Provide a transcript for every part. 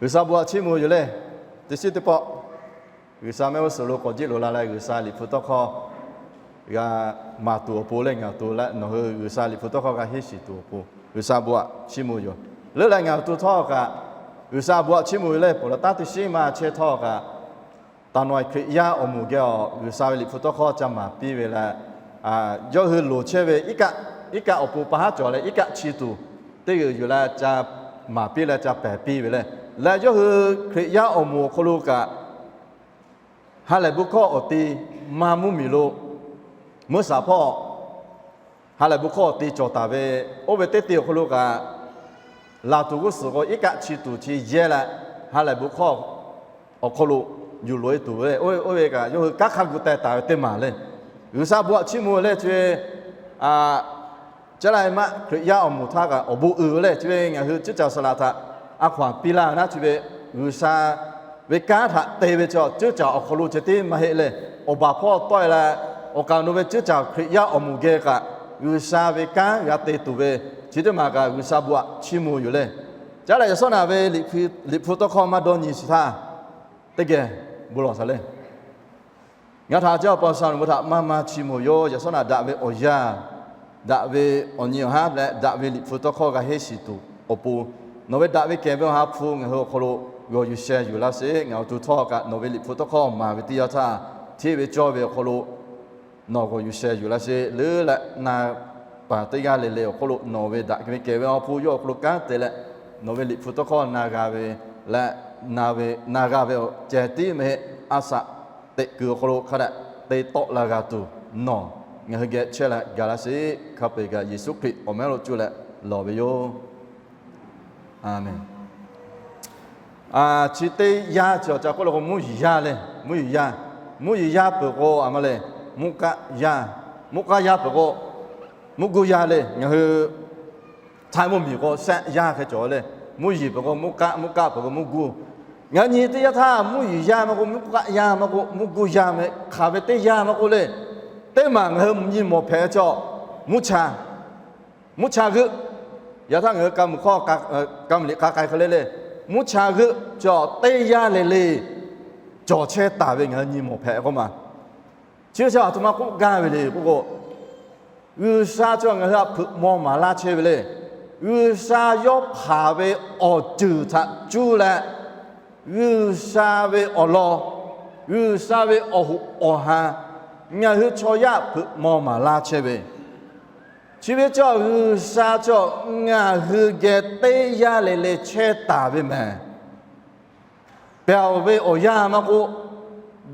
G'uiˬsha bon htaꞈ chiˇ mvuh yoˬ le. Teˇ shiˉ teˇ pawˆ G'uiˬsha mehˆ g'uˇ suhˍ lo k'awꞈ jiˆ loꞈ la leh G'uiˬsha Liꞈ hpu tawˇ hkawˇ g'a maˍ tuˬ awˬ pon leh ngaˬ awˬ to leh nawˬ hui G'uiˬsha Liꞈ hpu tawˇ hkawˇ g'a henˇ shiˍ tuˬ awˬ pon G'uiˬsha bon htaꞈ chiˇ mvuh yoˬ. Leuˉ leh ngaˬ awˬ to htawˇ kaꞈ G'uiˬsha bon htaꞈ chiˇ mvuh yoˬ le. Pawˍ laˬ taˉ teˇ shiˉ ma chehˇ htawˇ kaꞈ, taˍ nawˬ Hkriꞈ yaˇ awˬ moˍ geh awˬ G'uiˬsha ve Liꞈ hpu tawˇ hkawˇ ca maˍ piˇ ve leh, yawˇ hui loˍ chehˇ ve iˉ kaˆ, iˉ kaˆ awˬ pon pa haˉ cawˬ leh iˉ kaˆ chi tuˬ teˇ g'euꞈ yuˬ leh ca maˍ piˇ leh ca pehˬ piˇ ve le. Leh yawˇ hui Hkriꞈ yaˇ awˬ moˍ awˬ hk'aw lo kaꞈ, ha lehˬ bon hkawˇ awˬ te maˇ mvuhˇmiˬ lo, mvuhˇ shaˍ hpawˇ ha lehˬ bon hkawˇ awˬ te cawˬ taˍ ve, oˇ ve teˇ te awˬ hk'aw lo kaꞈ, laˬ tuˬ g'uˇ suhˍ k'o iˉ kaˆ chi tuˬ chi yehˇ leh, ha lehˬ bon hkawˇ awˬ hk'aw lo yuˬ loꞈ e tuˬ ve, oˇ ve kaꞈ yawˇ hui kanˉ hk'a gu teh taˍ ve teˇ maˬ le. G'uiˬsha bon htaꞈ chiˇ mvuh le. Chi ve caˉ la ve maˆ Hkriꞈ yaˇ awˬ moˍ htaˇ kaꞈ awˬ bon uiˍ ve le. Chi ve ngaˬ hui cuˇ caˬ saˍ laꞈ htaꞈ a hkaw anˬ piˇ laˇ ve naˉ, chi ve G'uiˬsha ve kanˉ htaꞈ te ve chi cuˇ caˬ awˬ hk'aw lo ceh tiˉ maˇ heˆ le. Awˬ baˬ hpawˇ tawˆ e leh, awˬ kaˍ nawˬ ve cuˇ caˬ Hkriꞈ yaˇ awˬ moˍ geh kaꞈ G'uiˬsha ve kanˉ g'a te tuˬ ve, chi teˇ maˬ kaꞈ G'uiˬsha bon htaꞈ chiˇ mvuh yoˬ le. Caˉ leh yaꞈ sawˉ naꞈ ve Liꞈ hpu tawˇ hkawˇ maˇ dawˇ nyi shiˍ htaˇ, teˇ geh bon lawˬ shaˍ le. Ngaˬ htaꞈ jaˇ awˬ pa G'uiˬsha, nawˬ hui htaꞈ maˇ maˇ chiˇ mvuh yoˬ. Yaꞈ sawˉ naꞈ daꞈ ve awˬ yanˇ, daꞈ ve awˬ nyi awˬ haˉ leh daꞈ ve Liꞈ hpu tawˇ hkawˇ g'a henˇ shiˍ tuˬ awˬ pon, nawˬ ve daꞈ ve kehˬ ve awˬ ha hpu ngaˬ hui awˬ hk'aw lo g'awˬ yuˬ sheh yuˬ laˇ sheˍ. Ngaˬ awˬ to htawˇ kaꞈ nawˬ ve Liꞈ hpu tawˇ hkawˇ maˍ ve teˇ yanˇ htaˇ, hteˇ ve cawˇ ve awˬ hk'aw lo nawˬ g'awˬ yuˬ sheh yuˬ laˇ sheˍ. Leuˉ leh na paˍ teˇ g'aˇ le le awˬ hk'aw lo nawˬ ve daꞈ ve kehˬ ve awˬ ha hpu yawˇ awˬ hk'aw lo kanˉ te leh, nawˬ ve Liꞈ hpu tawˇ hkawˇ na g'a ve leh, na ve na g'a ve awˬ ceh tiˉ maˇ heˆ, a shaꞈ teꞈ kuiˬ awˬ hk'aw lo hk'a dehꞈ te tawˆ la g'a tuˬ nawˬ ngaˬ hui geh chehˇ leh gaˬ laˇ sheˍ. Hk'a peu-eˬ kaꞈ Yeˍsuˆ Hkriꞈ awˬ meh lo cuˇ leh lawˬ ve yoˬ. Aˍmenˍ. Chi teˇ yanˇ chi awˬ ca k'oˆ lo k'o mvuhˇ yeˬ yaˇ le. Mvuhˇ yeˬ yaˇ, mvuhˇ yeˬ yaˇ peuˬ k'o a ma le, mvuhˇ kaˆ yaˇ, mvuhˇ kaˆ yaˇ peuˬ k'o mvuhˇ guˇ yaˇ le. Ngaˬ hui Htaiˇ mvuhˇmiˬ k'o shehˆ yaˇ hk'e cawˬ le. Mvuhˇ yeˬ peuˬ k'o mvuhˇ kaˆ, mvuhˇ kaˆ peuˬ k'o mvuhˇ guˇ. Ngaˬ hui nyi teˇ yanˇ htaˇ mvuhˇ yeˬ yaˇ maˇ k'o, mvuhˇ kaˆ yaˇ maˇ k'o, mvuhˇ guˇ yaˇ meh hk'aˬ ve teˇ yanˇ maˇ k'oˆ le. Teˇ maˬ ngaˬ hui nyi mawˬ hpehꞈ ve chaw, mvuhˇ cha, mvuhˇ cha g'euˆ. Yaꞈ htaˇ ngaˬ hui ka mvuhˬ hk'aw, ka mvuhˬ liꞈ hk'a k'ai hk'e le le, mvuhˇ cha g'euˆ chaw teˇ yanˇ le le cawˬ chehˇ taˍ ve ngaˬ hui nyi mawˬ hpehꞈ k'oˆ ma. Chi ve chi aˬ htoꞈ ma k'oˆ gaˇ ve le k'oˆ k'o, G'uiˬsha chi ngaˬ hui htaꞈ hpeuꞈ maw maˍ laˇ chehˇ ve le. G'uiˬsha yawˇ hpanˍ ve awˬ ceuˬ htaꞈ cuˇ leh, G'uiˬsha ve awˬ lawn, G'uiˬsha ve awˬ hoꞈ awˬ han, ngaˬ hui chaw yaˇ hpeuꞈ maw maˍ laˇ chehˇ ve, chi ve chi G'uiˬsha chi ngaˬ hui geh teˇ yanˇ le le chehˇ taˍ ve mehˍ. Pehˬ ve awˬ yanˇ maˇ k'oˆ,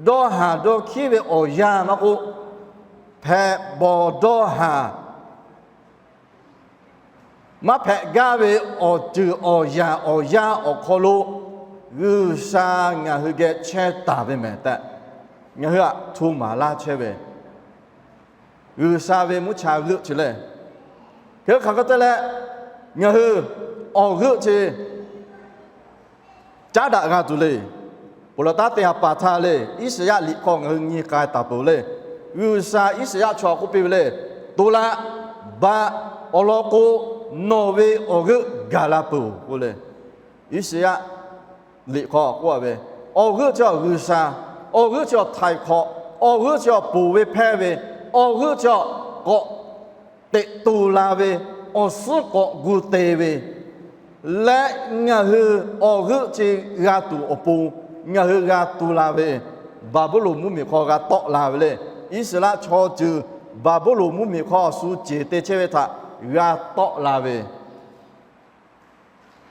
dawˇ haˍ dawˇ hkiˉ ve awˬ yanˇ maˇ k'oˆ, hpehꞈ bawˬ dawˇ haˍ maˇ hpehꞈ gaˇ ve awˬ ceuˬ awˬ yanˍ awˬ yanˇ awˬ hk'aw lo G'uiˬsha ngaˬ hui geh chehˇ taˍ ve mehˍ tehꞈ, ngaˬ hui htaꞈ hto maˍ laˇ chehˇ ve, G'uiˬsha ve mvuhˇ cha g'euˆ chi le. Hk'e hk'aˬ hk'e te leh, ngaˬ hui awˬ g'euˆ chi caˉ daꞈ g'a tuˬ le. Pawˍ laˬ taˉ teˇ ha pa htaˇ le, Iˉsaˍyaˆ liꞈ hk'aw ngaˬ hui nyi k'ai taˍ peuˬ le. G'uiˬsha Iˉsaˍyaˆ chaw htaꞈ k'oˆ piˇ ve le, To laꞈ baꞈ, awˬ lawn k'o, nawˬ ve awˬ g'euˆ gaˬ la peuˬ k'oˆ le. Iˉsaˍyaˆ liꞈ hk'aw k'oˆ a ve, awˬ g'euˆ chi G'uiˬsha, awˬ g'euˆ chi htaiˍ hk'awꞈ, awˬ g'euˆ chi ponˬ ve hpehˇ ve, awˬ g'euˆ chi k'awꞈ teꞈ to la ve, awˬ suhˉ k'awꞈ gu te ve, leh ngaˬ hui awˬ g'euˆ chi g'a tuˬ awˬ pon ngaˬ hui g'a tu la ve, Baˍbuˍlonˍ mvuhˇmiˬ hk'aw g'a tawˆ la ve le. Iˉsaˍreˍlaˆ chaw ceuˬ Baˍbuˍlonˍ mvuhˇmiˬ hk'aw shu ceˬ te chehˇ ve htaꞈ g'a tawˆ la ve,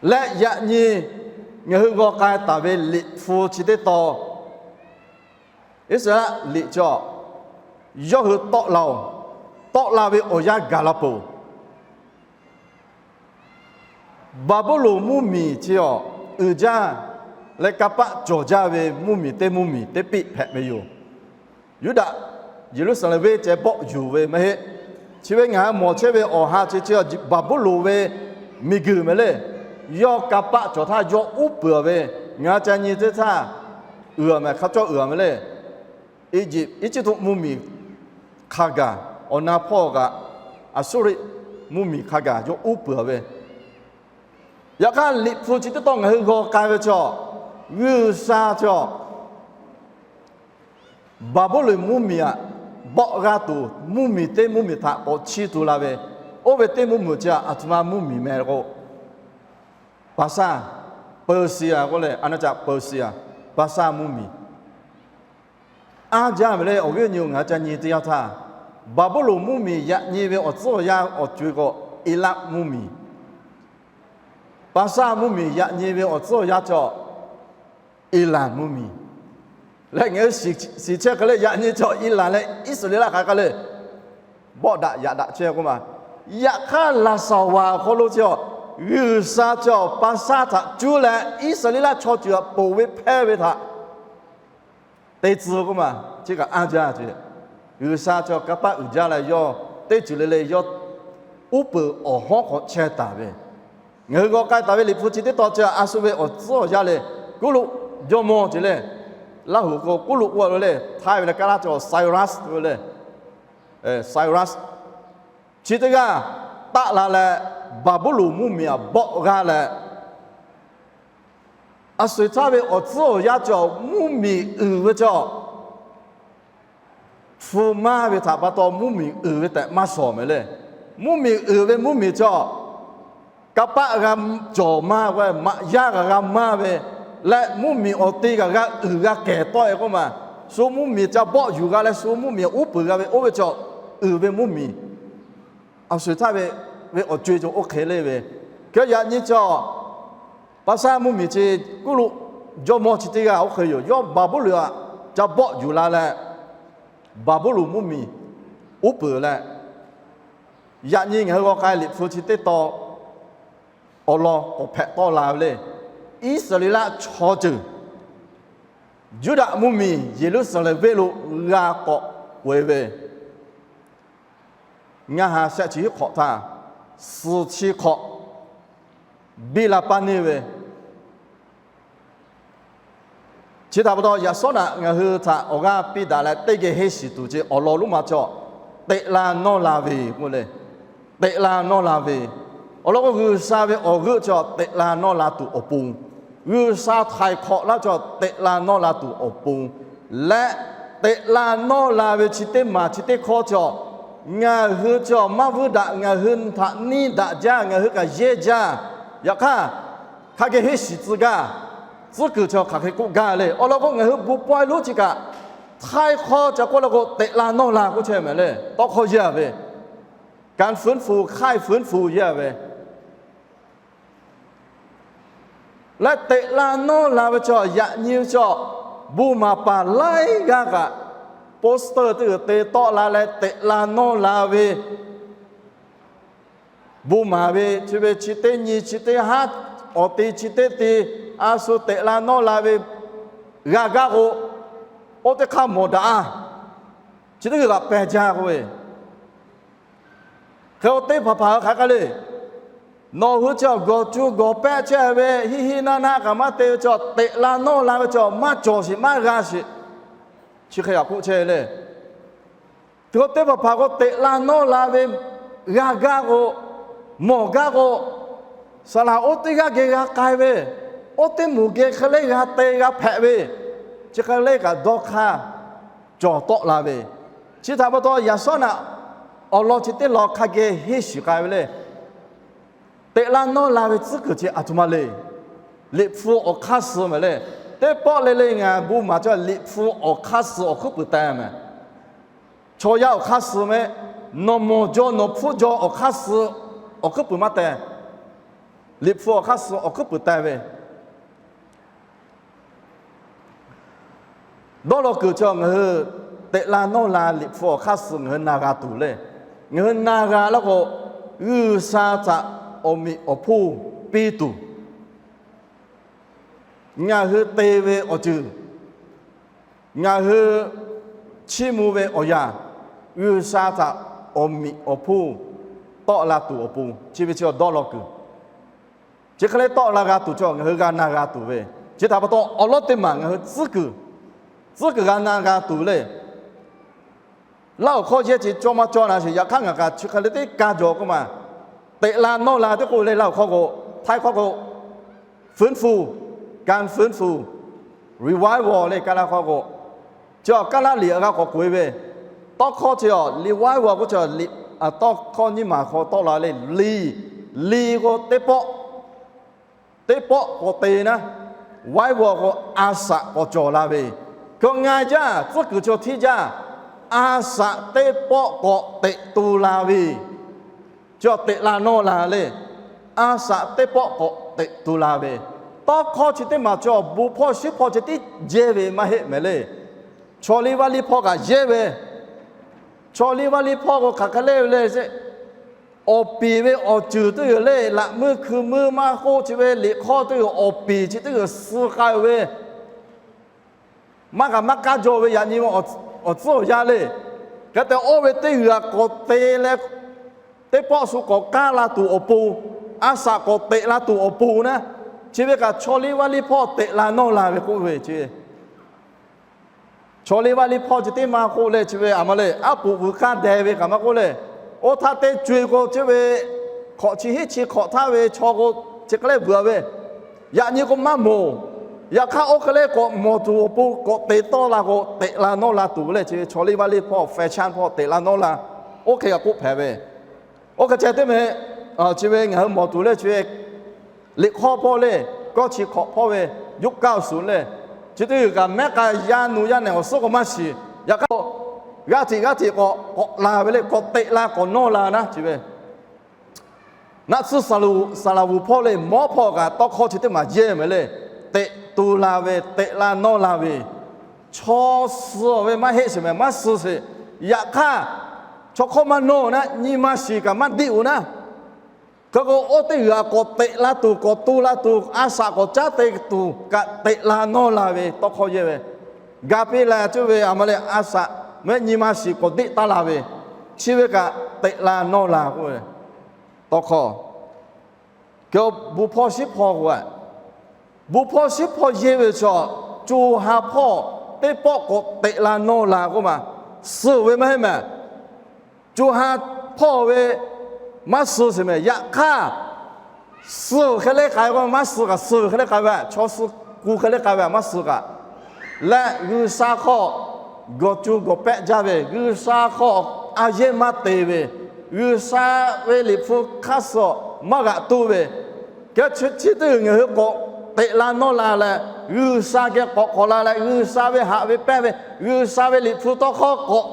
leh yaꞈ nyi ngaˬ hui g'aw k'ai taˍ ve liꞈ hpu chi teˇ tawn, Iˉsaˍreˍlaˆ liꞈ chi yawˇ hui tawˆ la-oˬ, tawˆ la ve awˬ yanˇ gaˬ la peuˬ. Baˍbuˍlonˍ mvuhˇmiˬ chi awˬ uiˍ jaˇ leh kanˇ paˆ cawˬ jaˇ ve mvuhˇmiˬ teˇ mvuhˇmiˬ teˇ piˆ hpehꞈ ve yoˬ. Yuˇdaꞈ Yeˍruˆsaˍlehnˍ venˇ ceh bawˆ yuˬ ve maˇ heˆ. Chi ve ngaˬ hui mawˬ chehˇ ve awˬ ha chi chi Baˍbuˍlonˍ ve miˬguiˬ mehˍ le. Yawˇ kanˇ paˆ cawˬ htaˇ yawˇ uˉ peunˍ ve, ngaˬ hui ca nyi teˇ htaˇ uiˍ a mehˍ, hk'a cawˇ uiˍ a mehˍ le. Eˇjiꞈ, Eˇjiˇtuꞈ mvuhˇmiˬ hk'a gaˬ, awˬ na hpawˇ kaꞈ Aˍsuˇriˆ mvuhˇmiˬ hk'a gaˬ yawˇ uˉ peunˍ ve, Yaꞈ hk'aˇ, Liꞈ hpu chi teˇ tawn ngaˬ hui g'aw k'ai ve chaw, G'uiˬsha chaw Baˍbuˍlonˍ mvuhˇmiˬ aꞈ bawˆ g'a tuˬ, mvuhˇmiˬ teˇ mvuhˇmiˬ htaꞈ k'awꞈ chiˇ tu la ve, oˇ ve teˇ mvuhˇmiˬ chi aˬ htoꞈ ma mvuhˇmiˬ meh k'o, Paˍsaˇ, Persia k'oˆ leh, aˬ na ca Persia, Paˍsaˇ mvuhˇmiˬ. Anˇ jaˇ ve leh awˬ viˉ awˬ nyi ngaˬ hui ca nyi teˇ yanˇ htaˇ, Baˍbuˍlonˍ mvuhˇmiˬ yaꞈ nyi ve awˬ tcuhˉ awˬ yanˇ awˬ co-e k'o, Eˍlaˆ mvuhˇmiˬ. Paˍsaˇ mvuhˇmiˬ yaꞈ nyi ve awˬ tcuhˉ awˬ yanˇ chaw, Eˍlaˍ mvuhˇmiˬ. Leh ngaˬ hui shiˍ chehˇ hk'e leh, yaꞈ nyi chaw Eˍlaˍ leh Iˉsaˍreˍlaˆ hk'aˬ hk'e le bawˆ daꞈ yaꞈ daꞈ chehˇ k'oˆ ma. Yaꞈ hk'aˇ, laˍsaˍvaˍ awˬ hk'aw lo chi, G'uiˬsha chaw Paˍsaˇ htaꞈ cuˇ leh Iˉsaˍreˍlaˆ chaw ceuˬ aꞈ ponˬ ve hpehˇ ve htaꞈ te tcuh k'oˆ ma. Chi kaꞈ anˇ jaˇ ce. G'uiˬsha chaw kanˇ paˆ uiˍ jaˇ leh yawˇ teˇ ceuˬ le le yawˇ uˉ peunˍ awˬ hawˉ hk'aw chehˇ taˍ ve, ngaˬ hui g'aw k'ai taˍ ve Liꞈ hpu chi teˇ tawn chi a shu ve awˬ tcuhˉ awˬ yanˇ le, Kuˉluꞈ jawˇmawˇ ce le. Laˇ huˍ k'o Kuˉluꞈ k'oˆ ve le, htaiˇ ve leh Kaˉlaˇ chaw Cyrus ve le, Cyrus. Chi teˇ g'aˇ taˆ la leh, Baˍbuˍlonˍ mvuhˇmiˬ aꞈ bawˆ g'a leh, a sho-eˬ htaˇ ve awˬ tcuhˉ awˬ yanˇ chaw mvuhˇmiˬ uiˍ ve chaw hpu maˇ ve htaꞈ pa taw mvuhˇmiˬ uiˍ ve tehꞈ maˇ shawˍ mehˍ le. Mvuhˇmiˬ uiˍ ve mvuhˇmiˬ chaw, kanˇ paˆ g'a cawˬ maˇ k'o, maꞈ yaˇ kaꞈ g'a maˇ ve, leh mvuhˇmiˬ awˬ te kaꞈ g'a uiˍ g'a kehˬ tawˆ-e k'oˆ ma. Shu mvuhˇmiˬ ca bawˆ yuˬ g'a leh shu mvuhˇmiˬ uˉ peunˍ g'a ve oˇ ve chaw, uiˍ ve mvuhˇmiˬ a sho-eˬ htaˇ ve, ve awˬ co-e cawˬ oˇ hk'e le ve. Hk'e yaꞈ nyi chaw, Paˍsaˇ mvuhˇmiˬ chi Kuˉluꞈ jawˇmawˇ chi teˇ g'aˇ oˇ hk'e yoˬ. Yawˇ Baˍbuˍlonˍ aꞈ ca bawˆ yuˬ la leh, Baˍbuˍlonˍ mvuhˇmiˬ uˉ peunˍ leh, yaꞈ nyi ngaˬ hui g'aw k'ai Liꞈ hpu chi teˇ tawn awˬ lawn k'awꞈ hpehꞈ tawˆ la ve le. Iˉsaˍreˍlaˆ chaw ceuˬ Yuˇdaꞈ mvuhˇmiˬ Yeˍruˆsaˍlehnˍ venˇ lo g'a k'awꞈ k'oꞈ-e ve, ngaˇ ha shehˆ chi hiˉ hk'awꞈ htaˇ, suhˍ chi hk'awꞈ biˇ la paˇ neˇ ve, chi htaꞈ pa taw, yaꞈ shawˉ naꞈ ngaˬ hui htaꞈ awˬ g'aˇ piˇ daꞈ leh teˇ geh henˇ shiˍ tuˬ ce awˬ lawn lonˉ ma chaw, teꞈ la nawˇ la ve k'oˆ le. Teꞈ la nawˇ la ve, awˬ lawn k'o, G'uiˬsha ve awˬ g'euˆ chaw teꞈ la nawˇ la tuˬ awˬ pon, G'uiˬsha htaiˍ hk'awꞈ laˇ chaw teꞈ la nawˇ la tuˬ awˬ pon, leh teꞈ la nawˇ la ve chi teˇ maˬ chi teˇ hkawˇ chaw, ngaˬ hui chaw maˇ vuiˇ daꞈ, ngaˬ hui htaꞈ neˇ daꞈ jaˇ, ngaˬ hui kaꞈ yehˇ jaˇ. Yaꞈ hk'aˇ, hk'a geh henˇ shiˍ tcuh gaˇ, tcuhˉ kuiˬ chaw hk'aˬ hk'e k'oˆ gaˇ le. Awˬ lawn k'o, ngaˬ hui bon pawehˇ lonˉ chi kaꞈ, htaiˇ hk'awˇ ca k'oˆ la k'o, teꞈ la nawˇ la k'oˆ chehˇ mehˍ le. Tawˇ hkawˇ yaˇ ve, การฟื้นฟู, ค่ายฟื้นฟู yaˇ ve leh teꞈ la nawˇ la ve chaw, yaꞈ nyi ve chaw, bon maˍ paˍ laiˉ g'aˇ kaꞈ poster teˇ g'uiˬ te tawˆ la leh teꞈ la nawˇ la ve, bon maˍ ve chi ve chi teˇ nyi chi teˇ haˉ, awˬ te chi teˇ te, a shu teꞈ la nawˇ la ve g'a gaˇ k'o, oˇ teˇ hk'aˇ mawˬ daꞈ-a. Chi teˇ g'uiˬ kaꞈ pehˬ jaˇ k'oˆ ve, hk'e oˇ teˇ hpaˍ hpaˍ hk'aˬ hk'e le. Nawˬ hui chi awˬ gawˬ cu gawˬ pehˆ chehˇ ve hiˆ hiˆ naˆ naˆ kaꞈ maˇ te ve chaw, teꞈ la nawˇ la ve chaw maˇ cawˬ sheˍ maˇ g'a sheˍ, chi hk'e kaꞈ k'oˆ chehˇ le. Hk'e oˇ teˇ hpaˍ hpaˍ k'o, teꞈ la nawˇ la ve g'a gaˇ k'o, mawˬ gaˇ k'o, saˍ laꞈ oˇ teˇ g'aˇ geh g'a k'ai ve, oˇ teˇ moˍ geh hk'e le g'a te g'a hpehꞈ ve, chi hk'e le kaꞈ dawˇ hk'aˇ cawˬ tawˆ la ve. Chi htaꞈ pa taw, yaꞈ shawˉ naꞈ awˬ lawn chi teˇ lawn hk'a geh henˇ shiˍ k'ai ve le. Teꞈ la nawˇ la ve tcuhˉ kuiˬ chi aˬ htoꞈ ma le. Liꞈ hpu awˬ hk'aˇ suh mehˍ le. Teˇ pawˆ le le ngaˬ bon maˍ chaw Liꞈ hpu awˬ hk'aˇ suh awˬ hkuiˉ puiˍ teh mehˍ. Chaw yaˇ awˬ hk'aˇ suh mehˍ, nawˬ mawˬ jaw nawˬ hpfuhˇ jaw awˬ hk'aˇ suh awˬ hkuiˉ puiˍ maˇ teh. Liꞈ hpu awˬ hk'aˇ suh awˬ hkuiˉ puiˍ teh ve dawˇ law kuiˬ chaw ngaˬ hui teꞈ la nawˇ la Liꞈ hpu awˬ hk'aˇ suh ngaˬ hui na g'a tuˬ le. Ngaˬ hui na g'a laˇ k'o, G'uiˬsha htaꞈ awˬ meꞈ awˬ hponˇ piˇ tuˬ, ngaˬ hui te ve awˬ ceuˬ, ngaˬ hui chiˇ mvuh ve awˬ yanˇ, G'uiˬsha htaꞈ awˬ meꞈ awˬ hponˇ tawˆ la tuˬ awˬ pon chi ve chi dawˇ law kuiˬ. Chi hk'e le tawˆ la g'a tuˬ chaw ngaˬ hui g'a na g'a tuˬ ve, chi htaꞈ pa taw awˬ lawn teˇ maˬ ngaˬ hui tcuhˉ kuiˬ, tcuhˉ kuiˬ g'a na g'a tuˬ le. Laˇ awˬ hkawˇ yehˇ ce cawˇ maˇ cawˇ na sheˍ, yaꞈ hk'aˇ ngaˬ kaꞈ chi hk'e le teˇ ka jawˬ k'oˆ ma. Teꞈ la nawˇ la teˇ k'oˆ le, Laˇ awˬ hkawˇ k'o, Htaiˇ hkawˇ k'o, ฟื้นฟู การฟื้นฟู revival le Kaˉlaˇ hkawˇ k'o, chi awˬ Kaˉlaˇ liꞈ g'a k'awꞈ k'oꞈ-e ve, tawˇ hkawˇ chi awˬ revival k'oˆ chi, tawˇ hkawˇ nyiˇ maˬ hk'aw tawˆ la le, liꞈ, liꞈ k'o teˇ pawˆ, teˇ pawˆ k'awꞈ te naˉ, revival k'o a shaꞈ k'awꞈ cawˬ la ve, kaꞈ ngaˬ jaˇ tcuhˉ kuiˬ chaw hteˇ jaˇ, a shaꞈ teˇ pawˆ k'awꞈ teꞈ tu la ve, chi teꞈ la nawˇ la le, a shaꞈ teˇ pawˆ k'awꞈ teꞈ tu la ve, tawˇ hkawˇ chi teˇ maˬ chi awˬ bon hpawˇ shiˉ hpawˇ chi tiˉ jehˇ ve maˇ heˆ mehˍ le. Chaw liˇ vaˇ liˇ hpawˇ kaꞈ jehˇ ve, chaw liˇ vaˇ liˇ hpawˇ k'o hk'aˬ hk'e le ve le, awˬ piˍ ve awˬ ceuˬ teˇ g'uiˬ le, laꞈ meuˇ hkui meuˇ maˇ k'oˆ, chi ve liꞈ hk'awˇ teˇ g'uiˬ awˬ piˍ chi teˇ g'uiˬ suh k'ai ve, maˇ kaꞈ maˇ k'aˉ jaw ve yaꞈ nyi awˬ tcuhˉ awˬ yanˇ le. Hk'e te oˇ ve teˇ g'uiˬ aꞈ k'awꞈ te leh, teˇ pawˆ shu k'awꞈ k'aˉ la tuˬ awˬ pon, a shaꞈ k'awꞈ teꞈ la tuˬ awˬ pon naˉ, chi ve kaꞈ chaw liˇ vaˇ liˇ hpawˇ teꞈ la nawˇ la ve k'oˆ ve chi Chaw liˇ vaˇ liˇ hpawˇ chi teˇ maˇ k'oˆ leh chi ve aˬ ma le, aˉ poꞈ vuiˬ k'aˇ deh ve kaꞈ maˇ k'oˆ leh, oˇ htaˇ teˇ co-e k'o chi ve hk'awꞈ chi hiˉ chi hk'awꞈ htaˇ ve chaw k'o, chi hk'e le vuiˬ ve, yaꞈ nyi k'o maˇ mawˬ. Yaꞈ hk'aˇ oˇ hk'e le k'awꞈ mawˬ tuˬ awˬ pon k'awꞈ te tawˆ la k'o, teꞈ la nawˇ la tuˬ ve le, chi ve chaw liˇ vaˇ liˇ hpawˇ fashion hpawˇ teꞈ la nawˇ la, oˇ hk'e g'a k'oˆ hpehꞈ ve. Oˇ hk'e ceh teˇ meh, chi ve ngaˬ hui mawˬ tuˬ le, chi ve liꞈ hk'awˇ hpawˇ le, kawˇ chi hk'awꞈ hpawˇ ve, yawˇ kaˇ awˬ suhˍ le, chi teˇ g'uiˬ kaꞈ mehˉ k'a yaˇ nu yaˇ nehˬ awˬ suhˉ k'o maˇ shiˍ. Yaꞈ hk'aˇ g'aˇ hteꞈ g'aˇ hteꞈ k'awꞈ k'awꞈ la ve le, k'awꞈ teꞈ la k'awꞈ nawˇ la naˉ, chi ve naˆ tsuhˇ saˍ laˍ vuˬ hpawˇ le, mawˉ hpawˇ kaꞈ tawˇ hkawˇ chi teˇ maˬ jehˇ mehˍ le. Teꞈ tu la ve, teꞈ la nawˇ la ve, chaw suh ve maˇ heˆ sheˍ mehˍ, maˇ suh sheˍ. Yaꞈ hk'aˇ, chaw hk'awˇ maˇ nawˇ naˉ, nyi ma shiˍ kaꞈ maˇ diˆ-oˬ naˉ, hk'e k'o oˇ teˇ g'uiˬ aꞈ k'awꞈ teꞈ la tuˬ, k'awꞈ tu la tuˬ, a shaꞈ k'awꞈ caˉ te tuˬ kaꞈ teꞈ la nawˇ la ve tawˇ hkawˇ yehˇ ve, ga piˇ la cuˇ ve aˬ ma le, a shaꞈ mehˆ nyi ma shiˍ k'awꞈ deˆ taˉ la ve, chi ve kaꞈ teꞈ la nawˇ la k'oˆ ve tawˇ hkawˇ. Bon hpawˇ shiˉ hpawˇ k'o, bon hpawˇ shiˉ hpawˇ yehˇ ve chaw, co ha hpawˇ teˇ pawˆ k'awꞈ teꞈ la nawˇ la k'oˆ ma, suh ve maˇ heˆ mehˍ. Co ha hpawˇ ve maˇ suh sheˍ mehˍ. Yaꞈ hk'aˇ, suh hk'e le k'ai k'o, maˇ suh kaꞈ suh ve hk'e le k'ai ve, chaw suh ku hk'e le k'ai ve maˇ suh kaꞈ leh, G'uiˬsha hk'aw gawˬ cu gawˬ pehˆ jaˇ ve, G'uiˬsha hk'aw a yehˇ maˇ te ve, G'uiˬsha ve Liꞈ hpu hk'aˇ suh maˇ g'aꞈ tuˇ ve, kehˉ chi teˇ g'uiˬ ngaˬ hui k'awꞈ teꞈ la nawˇ la leh, G'uiˬsha geh k'awꞈ k'awꞈ la leh, G'uiˬsha ve haꞈ ve pehnˇ ve, G'uiˬsha ve Liꞈ hpu tawˇ hkawˇ k'awꞈ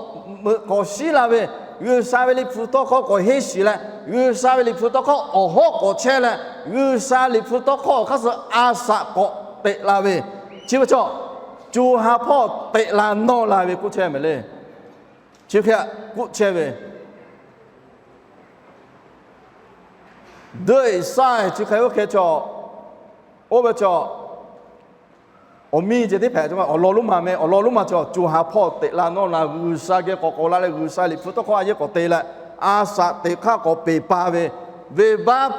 meuꞈ k'awꞈ shiˉ la ve, G'uiˬsha ve Liꞈ hpu tawˇ hkawˇ k'awꞈ henˇ shiˍ leh, G'uiˬsha ve Liꞈ hpu tawˇ hkawˇ awˬ hawˉ k'awꞈ chehˇ leh, G'uiˬsha Liꞈ hpu tawˇ hkawˇ awˬ hk'aˇ suh a shaꞈ k'awꞈ teꞈ la ve, chi ve chaw, co ha hpawˇ teꞈ la nawˇ la ve k'oˆ chehˇ mehˍ le. Chi hk'e k'oˆ chehˇ ve, dui sha chi hk'e oˇ hk'e chaw, oˇ ve chaw, awˬ miˇ ceh teˇ hpehꞈ awˬ lawn lonˉ ma meh, awˬ lawn lonˉ ma chaw, co ha hpawˇ teꞈ la nawˇ la, G'uiˬsha geh k'awꞈ k'awꞈ la leh, G'uiˬsha Liꞈ hpu tawˇ hkawˇ a yehˇ k'awꞈ te leh, a shaꞈ teꞈ hk'aˇ k'awꞈ peˬ pa ve, venˇbaˆ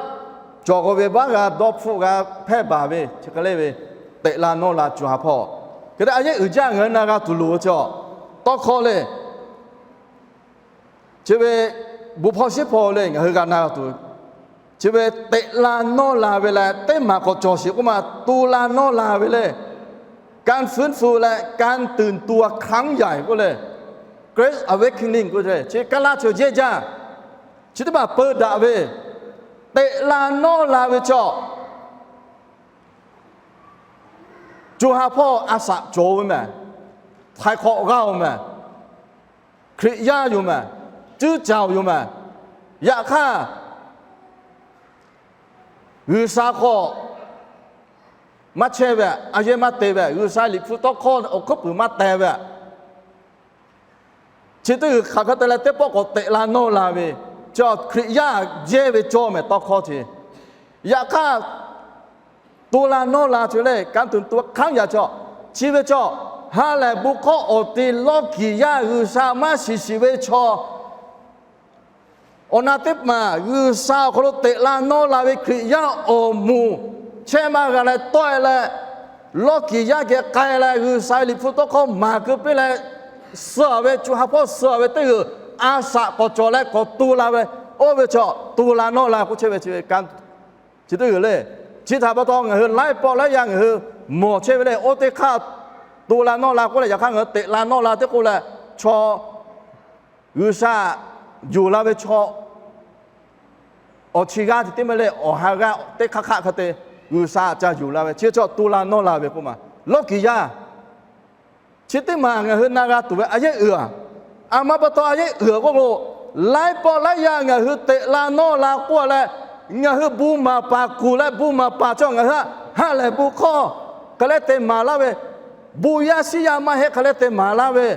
cawˬ k'o venˇbaˆ g'a dawˇ hpfuhˆ g'a hpehˇ baˬ ve, chi hk'e le ve, teꞈ la nawˇ la co ha hpawˇ. Hk'e te a yehˇ uiˍ jaˇ ngaˬ hui na g'a tuˬ loˍ ve chaw, tawˇ hkawˇ le, chi ve bon hpawˇ shiˉ hpawˇ le ngaˬ hui g'a na g'a tuˬ, chi ve teꞈ la nawˇ la ve leh teˇ maˬ k'awꞈ cawˬ sheˍ k'oˆ ma, tu la nawˇ la ve le, การฟื้นฟู leh การตื่นตัวครั้งใหญ่ k'oˆ le, Great Awakening k'oˆ le, chi Kaˉlaˇ chaw jehˇ jaˇ, chi teˇ maˬ peu daꞈ ve, teꞈ la nawˇ la ve chaw, co ha hpawˇ a shaꞈ cawˬ ve mehˍ, htaiˍ hk'awꞈ g'a-oˬ mehˍ, Hkriꞈ yaˇ yoˬ mehˍ, cuˉ caˍ-oˬ yoˬ mehˍ. Yaꞈ hk'aˇ, G'uiˬsha hk'aw maˇ chehˇ ve, a yehˇ maˇ te ve, G'uiˬsha Liꞈ hpu tawˇ hkawˇ awˬ hkuiˉ puiˍ maˇ teh ve, chi teˇ g'uiˬ hk'aˬ hk'e te leh teˇ pawˆ k'awꞈ teꞈ la nawˇ la ve, chaw Hkriꞈ yaˇ jehˇ ve cawˇ mehˍ tawˇ hkawˇ chi. Yaꞈ hk'aˇ, tu la nawˇ la chi lehˬ, การตื่นตัวครั้งใหญ่ chaw, chi ve chaw, ha lehˬ bon hkawˇ awˬ te lawˇ kiˍ yaˇ G'uiˬsha maˇ shiˍ shiˍ ve chaw, awˬ na teˇ maˬ G'uiˬsha awˬ hk'aw lo teꞈ la nawˇ la ve Hkriꞈ yaˇ awˬ moˍ chehˇ maˇ g'a leh tawˆ-e leh, lawˇ kiˍ yaˇ geh k'ai leh G'uiˬsha ve Liꞈ hpu tawˇ hkawˇ maˍ keu piˇ leh, suh-a ve co ha hpawˇ suh-a ve teˇ g'uiˬ a shaꞈ k'awꞈ cawˬ leh k'awꞈ tu la ve, oˇ ve chaw tu la nawˇ la k'oˆ chehˇ ve chi ve kanˉ chi teˇ g'uiˬ le. Chi htaꞈ pa taw ngaˬ hui laiˉ pawˆ laiˉ yaˇ ngaˬ hui mawˬ chehˇ ve le. Oˇ teˇ hk'aˇ tu la nawˇ la k'oˆ leh, yaꞈ hk'aˇ ngaˬ hui teꞈ la nawˇ la teˇ k'oˆ leh, chaw G'uiˬsha yuˬ la ve chaw awˬ chi g'aˇ te teˇ maˇ le, awˬ ha g'aˇ teˇ hk'aˇ hk'aˆ hk'e te G'uiˬsha ca yuˬ la ve chi chaw tu la nawˇ la ve k'oˆ ma, lawˇ kiˬ yaˇ. Chi teˇ maˬ ngaˬ hui na g'a tuˬ ve a yehˉ uiˍ a. A ma pa taw a yehˉ uiˍ k'oˆ k'o, laiˉ pawˆ laiˉ yaˇ ngaˬ hui teꞈ la nawˇ la k'oˆ leh, ngaˬ hui bon maˍ paˍ kuˬ leh bon maˍ paˍ chaw ngaˬ hui ha lehˬ bon hk'awˇ hk'e leh te maˍ laˇ ve, bon yaˇ shiˉ yaˇ maˇ heˆ hk'e leh te maˍ laˇ ve,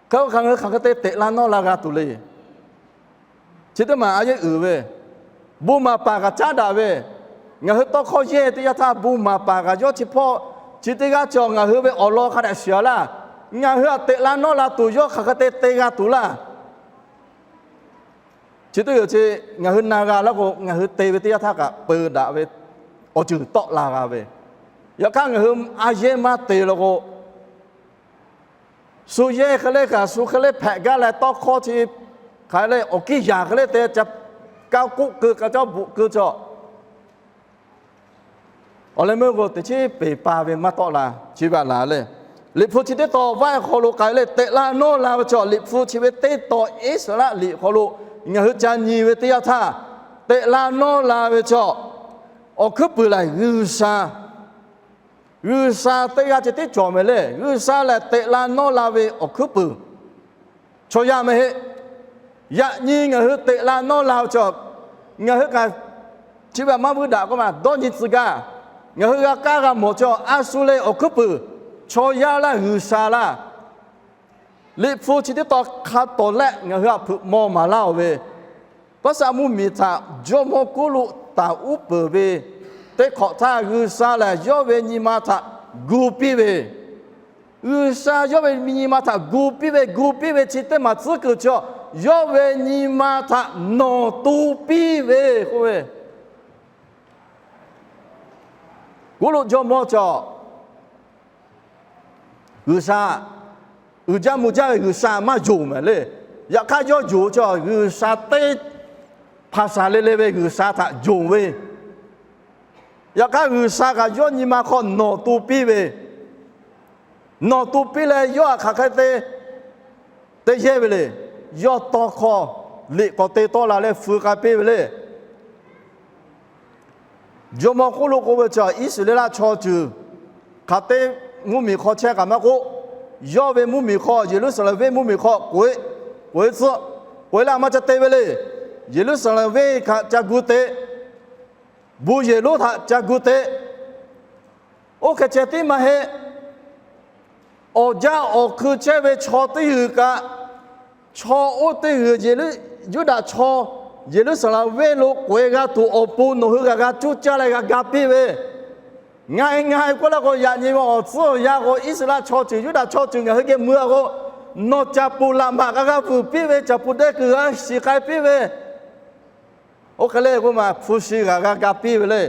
hk'e k'o hk'aˬ ngaˬ hui hk'aˬ hk'e te teꞈ la nawˇ la g'a tuˬ le. Chi teˇ maˬ a yehˉ uiˍ ve, bon maˍ paˍ kaꞈ caˉ daꞈ ve, ngaˬ hui tawˇ hkawˇ yehˇ teˇ yanˇ htaˇ bon maˍ paˍ kaꞈ yawˇ chi hpawˇ chi teˇ g'aˇ cawˬ ngaˬ hui ve awˬ lawn hk'a dehꞈ shiˍ laˇ. Ngaˬ hui htaꞈ teꞈ la nawˇ la tuˬ yawˇ hk'aˬ hk'e te te g'a tuˬ laˇ. Chi teˇ yawˬ chi ngaˬ hui na g'a laˇ k'o, ngaˬ hui te ve teˇ yanˇ htaˇ kaꞈ peu daꞈ ve awˬ ceuˬ tawˆ la g'a ve. Yaꞈ hk'aˇ ngaˬ hui a yehˇ maˇ te law k'o, shu yehˇ hk'e le kaꞈ shu hk'e le hpehꞈ gaˇ leh tawˇ hkawˇ chi hk'aˬ le awˬ kiˇ yaˍ hk'e le te ca kaˇ k'oˆ keu ka cawˇ bvuhꞈ keu cawˬ. Awˬ leh meuˇ k'o teꞈ chiˉ peˍ pa ve maˇ tawˆ la. Chi ve a laˬ le, Liꞈ hpu chi teˇ tawn vaˇ hk'aw lo k'ai le, teꞈ la nawˇ la ve chaw Liꞈ hpu chi ve teˇ tawn Iˉsaˍreˍlaˆ liꞈ hk'aw lo ngaˬ hui ca nyi ve teˇ yanˇ htaˇ, teꞈ la nawˇ la ve chaw awˬ hkuiˉ puiˍ lehˬ G'uiˬsha, G'uiˬsha teˇ g'aˇ ceh tiˉ cawˬ mehˍ le. G'uiˬsha lehˬ teꞈ la nawˇ la ve awˬ hkuiˉ puiˍ chaw yaˇ mehˍ heˆ. Yaꞈ nyi ngaˬ hui teꞈ la nawˇ la ve chaw, ngaˬ hui kaꞈ chi ve maˇ vuiˇ daꞈ k'oˆ ma dawˇ nyi tcuh gaˇ. Ngaˬ hui g'a kaˇ g'a mawˬ chaw a shu le awˬ hkuiˉ puiˍ chaw yaˇ laˇ G'uiˬsha laˇ. Liꞈ hpu chi teˇ tawn hk'a tawˍ lehˆ ngaˬ hui htaꞈ hpeuꞈ maw maˍ laˇ-oˬ ve, Paˉsaˆ mvuhˇmiˬ htaꞈ jawˇmawˇ Kuˇruˆ taˍ uˉ peunˍ ve teˇ hk'awꞈ htaˇ G'uiˬsha lehˬ yawˇ ve nyi ma htaꞈ gu piˇ ve, G'uiˬsha yawˇ ve nyi ma htaꞈ gu piˇ ve, gu piˇ ve chi teˇ maˬ tcuhˉ kuiˬ chaw yawˇ ve nyi ma htaꞈ nawˬ tu piˇ ve k'oˆ ve, Kuˇruˆ jawˇmawˇ chaw G'uiˬsha uiˍ jaˇ mvuh jaˇ ve G'uiˬsha maˇ yonˍ mehˍ le. Yaꞈ hk'aˇ yawˇ yonˍ chaw G'uiˬsha teˇ hpaˍ shaˍ le le ve G'uiˬsha htaꞈ yonˍ ve, yaꞈ hk'aˇ G'uiˬsha kaꞈ yawˇ nyi ma hk'aw nawˬ tu piˇ ve, nawˬ tu piˇ leh yawˇ htaꞈ hk'aˬ hk'e te te yehˇ ve le. Yawˇ tawˇ hkawˇ liꞈ k'awꞈ te tawˆ la leh fui k'ai piˇ ve le. Jawˇmawˇ Kuˇruˆ k'oˆ ve chaw Iˉsaˍreˍlaˆ chaw ceuˬ hk'aˬ te mvuhˇmiˬ hk'aw chehˇ kaꞈ maˇ k'oˆ, yawˇ ve mvuhˇmiˬ hk'aw Yeˍruˆsaˍlehnˍ venˇ mvuhˇmiˬ hk'aw k'oꞈ-e, k'oꞈ-e tcuhˆ, k'oꞈ-e leh a ma ca te ve le. Yeˍruˆsaˍlehnˍ venˇ kaꞈ ca gu te, bon yehˬ lonˉ htaꞈ ca gu te. Oˇ hk'e ceh tiˉ maˇ heˆ. Awˬ jaˇ awˬ hkui chehˇ ve chaw teˇ g'uiˬ kaꞈ, chaw oˇ teˇ g'uiˬ Yeˍruˆ, Yuˇdaꞈ chaw Yeˍruˆsaˍlehnˍ venˇ lo k'oꞈ-e g'a tuˬ awˬ pon nawˬ hui g'a g'a cuˇ caˇ leh g'a ga piˇ ve, ngaˬ e ngaˬ e k'oˆ laˇ k'o, yaꞈ nyi ve awˬ tcuhˉ awˬ yanˇ k'o Iˉsaˍreˍlaˆ chaw ceuˬ Yuˇdaꞈ chaw ceuˬ ngaˬ hui geh mui a k'o, nawˬ caˍ puˍ laꞈ maꞈ g'a g'a vuiˬ piˇ ve, caˍ puˍ dehˇ kuiˬ g'a shiˍ k'ai piˇ ve, oˇ hk'e le k'oˆ ma hpu shi g'a g'a ga piˇ ve le.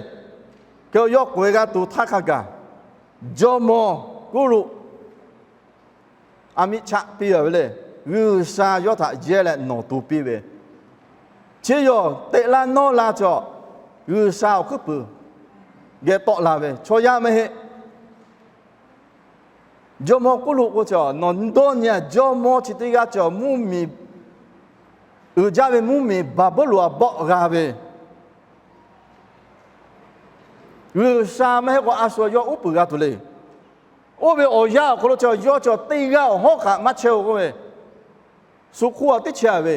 Hk'e yawˇ k'oꞈ-e g'a tuˬ htaˇ hk'a gaˬ, jawˇmawˇ Kuˇruˆ a miˇ chaˆ piˇ a ve le. G'uiˬsha yawˇ htaꞈ yehˇ leh nawˬ tu piˇ ve, chi yawˇ teꞈ la nawˇ la chaw G'uiˬsha awˬ hkuiˉ puiˍ geh tawˆ la ve chaw yaˇ mehˍ heˆ. Jawˇmawˇ Kuˇruˆ k'o chaw nawˬ dawˇ nyi a, jawˇmawˇ chi teˇ g'aˇ chaw mvuhˇmiˬ uiˍ jaˇ ve mvuhˇmiˬ Baˍbuˍlonˍ a bawˆ g'a ve, G'uiˬsha mehˍ heˆ k'o a shu yawˇ uˉ peunˍ g'a tuˬ le. Oˇ ve awˬ yanˇ awˬ hk'aw lo chaw yawˇ chaw teˇ g'aˇ awˬ hawˉ kaꞈ maˇ chehˇ-oˬ k'oˆ ve, shu hk'oˆ a teˇ chehˇ a ve,